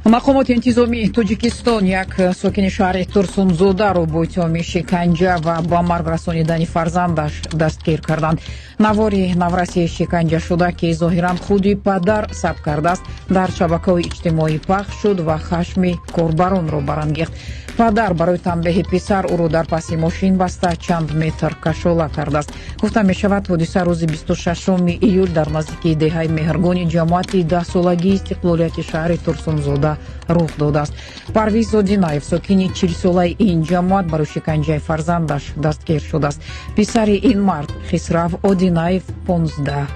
Мақомоти интизомии Тоҷикистон як сокини шаҳри Турсунзодаро бо иттиҳоми шиканҷа ва ба марг расонидани фарзандаш дастгир карданд. Навори навраси шиканҷашуда, ки зоҳиран худи падар сабт кардааст, дар шабакаҳои иҷтимоӣ пахш шуд ва хашми корбаронро барангехт. Падар барои танбеҳи писар ӯро дар паси мошин баста чанд метр кашола кардааст. Гуфта мешавад, ҳодиса рӯзи 26 июл дар наздикии деҳаи Меҳргони ҷамоати даҳсолагии истиқлолияти шаҳри Турсунзода рух додааст. Парвиз Одинаев, сокини 40-солаи ин ҷамоат, барои шиканҷаи фарзандаш дастгир шудааст. Писари ин мард Хисрав Одинаев 15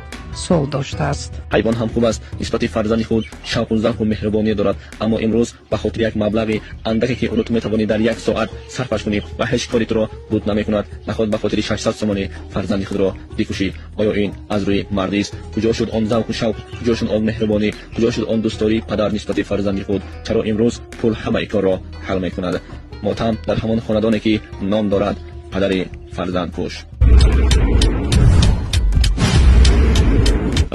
сол доштааст. Ҳайвон ҳам хуб аст, нисбати фарзанди худ шавқу завқу меҳрубонӣ дорад, аммо имрӯз ба хотири як маблағи андаке, ки ӯро ту метавонӣ дар як соат сарфаш кунӣ ва ҳеҷ кори туро буд намекунад, наход ба хотири 600 сомонӣ фарзанди худро бикушӣ. Оё ин аз рӯи мардист? Куҷо шуд он завқу шавқ? Куҷо шуд он меҳрубонӣ? Куҷо шуд он дӯстдории падар нисбати фарзанди худ? Чаро имрӯз пул ҳамаи корро ҳал мекунад? Мотам дар ҳамон хонадоне, ки ном дорад падари фарзандкуш.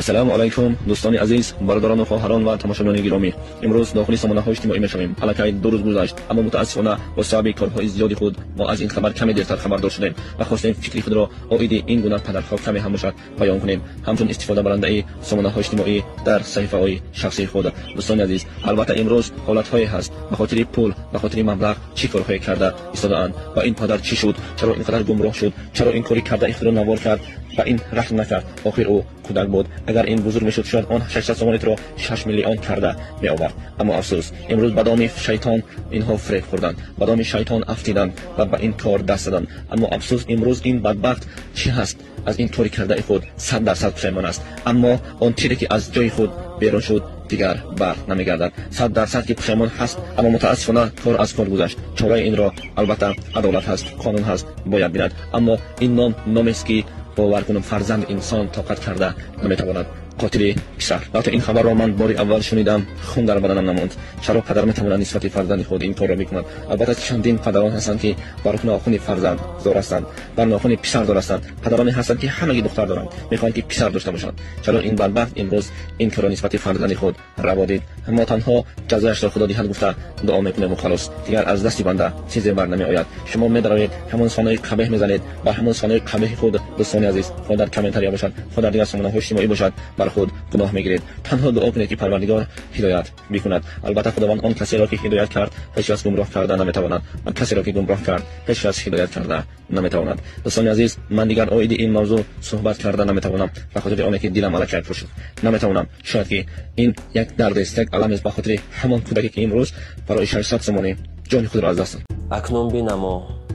Ассалому алайкум, дӯстони азиз, бародарону хоҳарон ва тамошобинони гиромӣ. Имрӯз дохили сомонаҳои иҷтимоӣ мешавем. Аллакай 2 рӯз гузашт, аммо мутаассифона бо сабаби корҳои зиёди худ мо аз ин хабар каме дертар хабардор шудем ва хостем фикри худро оиди ин гуна падарҳо каме ҳам бошад баён кунем, ҳамчун истифодабарандаи сомонаҳои иҷтимоӣ дар саҳифаҳои шахсии худ. Дӯстони азиз, албатта имрӯз ҳолатҳое ҳаст, ба хотири пул, ба хотири маблағ чӣ корҳое карда истодаанд ва ин падар чӣ шуд? Чаро ин қадар гумроҳ шуд? Чаро ин кори кардаи худро навор кард ва ин раҳм накард? Охир ӯ кӯдак буд. Агар ин бузург мешуд, шояд он 600 сомонитро 6 миллион карда меовард. Аммо афсӯс, имрӯз ба доми шайтон инҳо фиреб хӯрданд, ба доми шайтон афтиданд ва ба ин кор даст заданд. Аммо афсӯс, имрӯз ин бадбахт чӣ ҳаст? Аз ин кори кардаи худ 100% пушаймон аст. Аммо он тире, ки аз ҷои худ берун шуд, дигар бар намегардад. 100% ки пушаймон ҳаст, аммо мутаассифона кор аз кор гузашт. Чораи инро албатта адолат ҳаст, қонун ҳаст, бояд бинад. Аммо ин ном номест, ки бовар кунам фарзанд инсон тоқат карда наметавонад. Қотили писар. Вақте ин хабарро ман бори аввал шунидам, хун дар баданам намонд. Чаро падар метавонад нисбати фарзанди худ ин корро бикунад? Албатта чандин падарон ҳастанд, ки бар нохуни фарзанд зор ҳастанд, бар нохуни писар зор ҳастанд. Падароне ҳастанд, ки ҳамаги духтар доранд, мехоҳанд, ки писар дошта бошанд. Чаро ин бадбахт имрӯз ин корро нисбати фарзанди худ раво дид? Мо танҳо ҷазояшро Худо диҳад гуфта дуо мекунем ва халос. Дигар аз дасти банда чизе бар намеояд. Шумо медароед, ҳамон сонаи қабеҳ мезанед ва ҳамон сонаи қабеҳи худ, дӯстони азиз, хоҳ дар комментария бошад, хоҳ дар дигар сомонаҳои иҷтимоӣ бошад, бар худ гуноҳ мегиред. Танҳо дуо кунед, ки Парвардигор ҳидоят бикунад. Албатта Худованд он касеро, ки ҳидоят кард, ҳеҷ кас гумроҳ карда наметавонад ва касеро, ки гумроҳ кард, ҳеҷ кас ҳидоят карда наметавонад. Дӯстони азиз, ман дигар оиди ин мавзӯъ суҳбат карда наметавонам, ба хотири оне, ки дилам аллакай пур шуд. Наметавонам. Шояд ки ин як дардест, як алам аст ба хотири ҳамон кӯдаке, ки имрӯз барои 600 сомонӣ ҷони худро аз даст дод. Акнун бинамо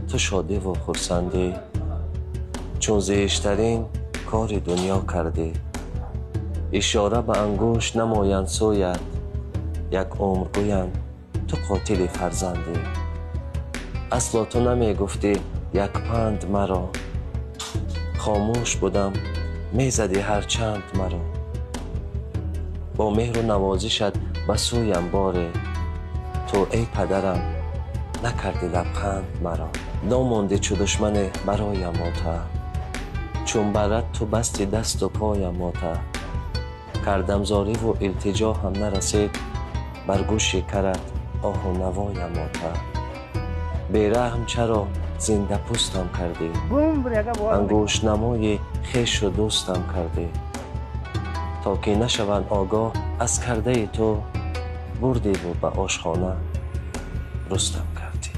ту шодиву хурсандӣ, чун зиштарин кори дунё кардӣ. Ишора ба ангушт намоянд сӯят, як умр гӯянд ту қотили фарзандӣ. Асло ту намегуфтӣ як панд маро, хомӯш будам мезадӣ ҳарчанд маро. Бо меҳру навозишат ба сӯям боре, ту эй падарам накардӣ лабханд маро. Домондӣ чу душмане бароям мота, чун барад ту басти дасту поям мота. Кардам зориву илтиҷо ҳам нарасид, бар гӯши карат оҳу навоям мота. Бераҳм чаро зиндапӯстам кардӣ, ангуштнамои хешу дӯстам кардӣ. То ки нашаванд огоҳ аз кардаи ту, бурдиву ба ошхона рустам кардӣ.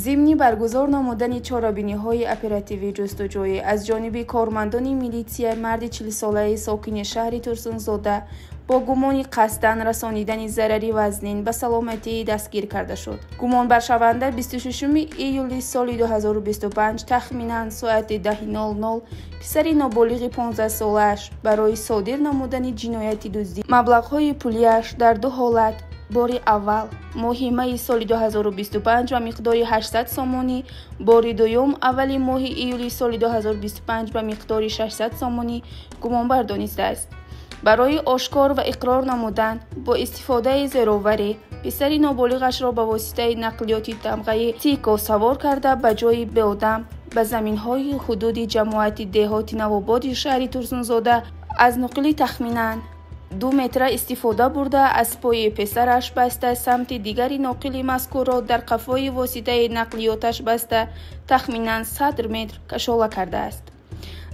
Зимни баргузор намудани чорабиниҳои оперативӣ ҷустуҷӯӣ аз ҷониби кормандони милитсия, марди 40-солаи сокини шаҳри Турсунзода бо гумони қасдан расонидани зарари вазнин ба саломатӣ дастгир карда шуд. Гумонбаршаванда 26 июли соли 2025 тахминан соати 10:00 писари ноболиғи 15-солааш барои содир намудани ҷинояти дуздӣ маблағҳои пулиаш дар ду ҳолат: бори аввал моҳи майи соли 2025 ба миқдори 800 сомонӣ, бори дуюм аввали моҳи июли соли 2025 ба миқдори 600 сомонӣ гумонбар донистааст. Барои ошкор ва иқрор намудан бо истифодаи зероварӣ писари ноболиғашро ба воситаи нақлиёти тамғаи Тико савор карда ба ҷои беодам ба заминҳои ҳудуди ҷамоати деҳоти Навободи шаҳри Турсунзода аз нуқли тахминан 2 метра истифода бурда, аз пои писараш баста, самти дигари ноқили мазкурро дар қафои воситаи нақлиёташ баста, тахминан 100 метр кашола кардааст.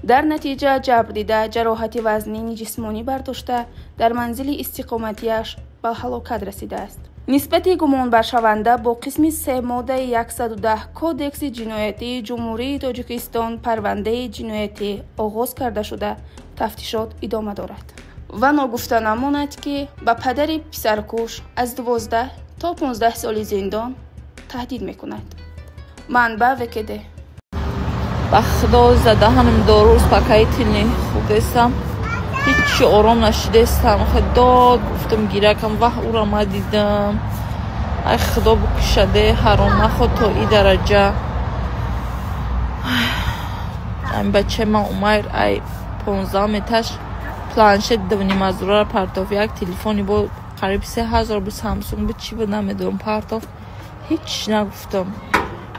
Дар натиҷа ҷабрдида ҷароҳати вазнини ҷисмонӣ бардошта, дар манзили истиқоматиаш ба ҳалокат расидааст. Нисбати гумонбаршаванда бо қисми 3 моддаи 110 Кодекси ҷиноятии Ҷумҳурии Тоҷикистон парвандаи ҷиноятӣ оғоз карда шуда, тафтишот идома дорад. Ва ногуфта намонад, ки ба падари писаркуш аз 12 то 15 соли зиндон таҳдид мекунад. Манбаъ ВКД. Ба худо задаҳанам дору успокоительный хӯрдестам, ҳичи ором нашидестам. Дод гуфтам, гиракам ваҳ, ура ма дидам. Ай худо букушаде, ҳаром наход то и дараҷа. Ами бачаи ман Умайр ай 15 меташ планшет дувнимазураро партофт, як телефони бо қариб 3000 бу, Самсунг бу, чӣ буд намедонам, партофт. Ҳеч нагуфтам,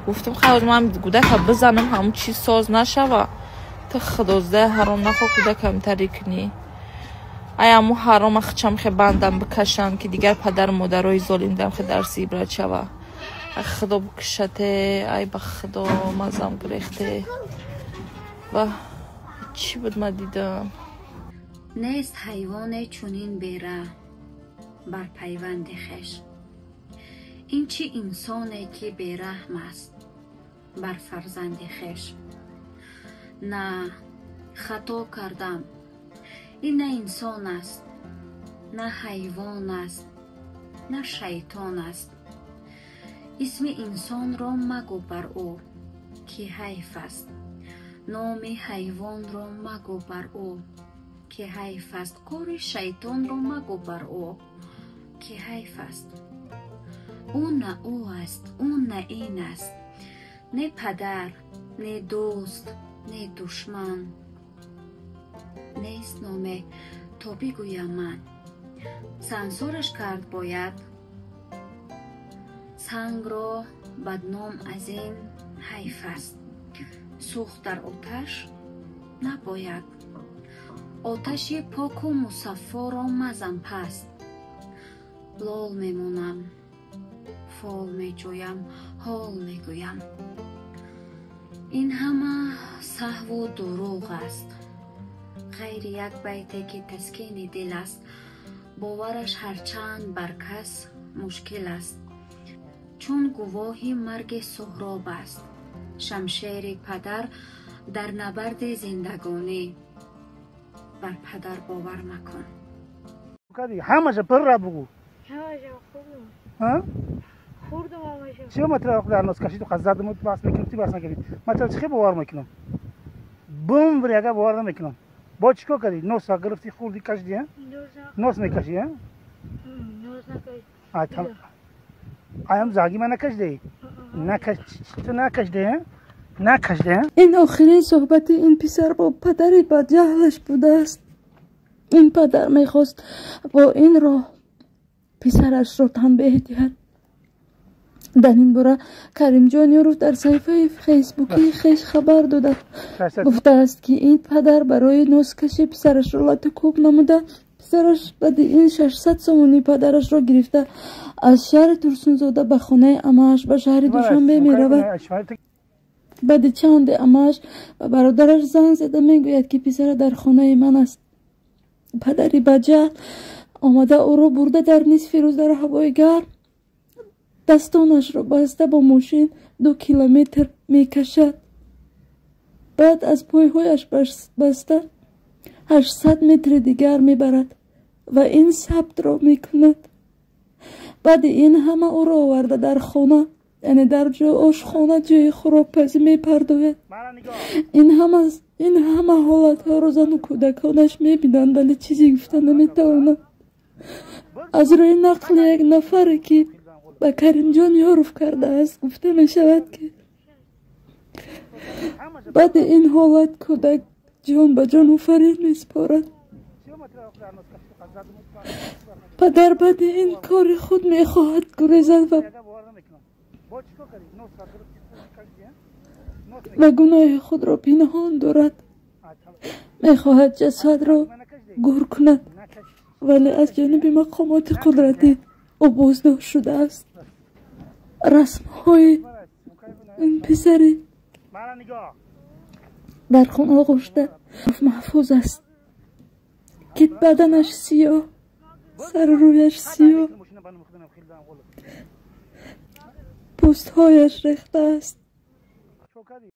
гуфтам хайр, ман кӯдака бизанам, ҳамун чиз соз нашава. Ту худоздаи ҳаром нахо кӯдакам тари кунӣ. Ай аму ҳарома хичам хе бандам бикашанд, ки дигар падару модарои золимдам хе дарси ибрат шава. Ай худо бикушате, ай ба худо мазам гирехте. Ва чӣ буд ма дидам? Нест ҳайвоне чунин бераҳм бар пайванди хеш. Ин чӣ инсоне, ки бераҳм аст бар фарзанди хеш? На, хато кардам. Ин на инсон аст, на ҳайвон аст, на шайтон аст. Исми инсонро магӯ бар ӯ, ки ҳайф аст. Номи ҳайвонро магӯ бар ӯ, ки ҳайф аст. Кори шайтонро магӯ бар ӯ, ки ҳайф аст. Ӯ на ӯ аст, ӯ на ин аст, не падар, не дӯст, не душман. Нест номе, то бигӯям ман. Сансораш кард бояд сангро бадном, аз ин ҳайф аст. Сӯхт дар оташ набояд. Оташи поку мусаффоро мазан паст. Лол мемонам, фол меҷӯям, ҳол мегӯям. Ин ҳама саҳву дурӯғ аст, ғайри як байте, ки таскини дил аст. Бовараш ҳарчанд бар кас мушкил аст, чун гувоҳи марги Суҳроб аст. Шамшери падар дар набарди зиндагонӣ. Бар падар бовар макун. Ҳамаша пирра бугӯ. Чиё матра дар нос кашиду задаму бас мекунам, ти бас накардӣ. Матра чӣ бовар мекунам? Бумбри ага бовар намекунам. Бо чӣ кор кардӣ? Носа гирифтӣ, хӯрдӣ, кашидӣ, а? Нос мекашӣ, а? Аям заги ма накашидӣ? Накаш, ту накашидӣ, а? Накашидӣ, а? Ин охирин суҳбати ин писар бо падари бадҷаҳлаш будааст. Ин падар мехост бо ин роҳ писарашро танбеҳ диҳад. Дар ин бора Каримҷон Ёров дар саҳифаи фейсбукии хеш хабар дода, гуфтааст, ки ин падар барои носкашӣ писарашро лату кӯб намуда, писараш баъди ин 600 сомонии падарашро гирифта, аз шаҳри Турсунзода ба хонаи амааш ба шаҳри Душанбе меравад. Баъди чанде амааш ба бародараш занг зада мегӯяд, ки писара дар хонаи ман аст. Падари баҷаҳл омада ӯро бурда, дар нисфи рӯз дар ҳавои гарм дастонашро баста бо мошин 2 километр мекашад. Баъд аз пойҳояш баста 800 метри дигар мебарад ва ин сабтро мекунад. Баъди ин ҳама ӯро оварда дар хона, яъне дар ошхона, ҷои хӯрокпазӣ мепардояд. Ин ҳама ҳолатҳоро зану кӯдаконаш мебинанд, вале чизе гуфта наметавонанд. Аз рӯи нақли як нафаре, ки ба Каримҷон Ёров кардааст, гуфта мешавад, ки баъди ин ҳолат кӯдак ҷон ба ҷону фарид месупорад. Падар баъди ин кори худ мехоҳад гурезад ва гуноҳи худро пинҳон дорад. Мехоҳад ҷасадро гур кунад. Вале аз ҷониби мақомоти қудратӣ ӯ боздошт шудааст. Расмҳои ин писари дар хун оғушта маҳфуз аст, ки баданаш сиёҳ, сару рӯяш сиёҳ, пӯстҳояш рехта аст.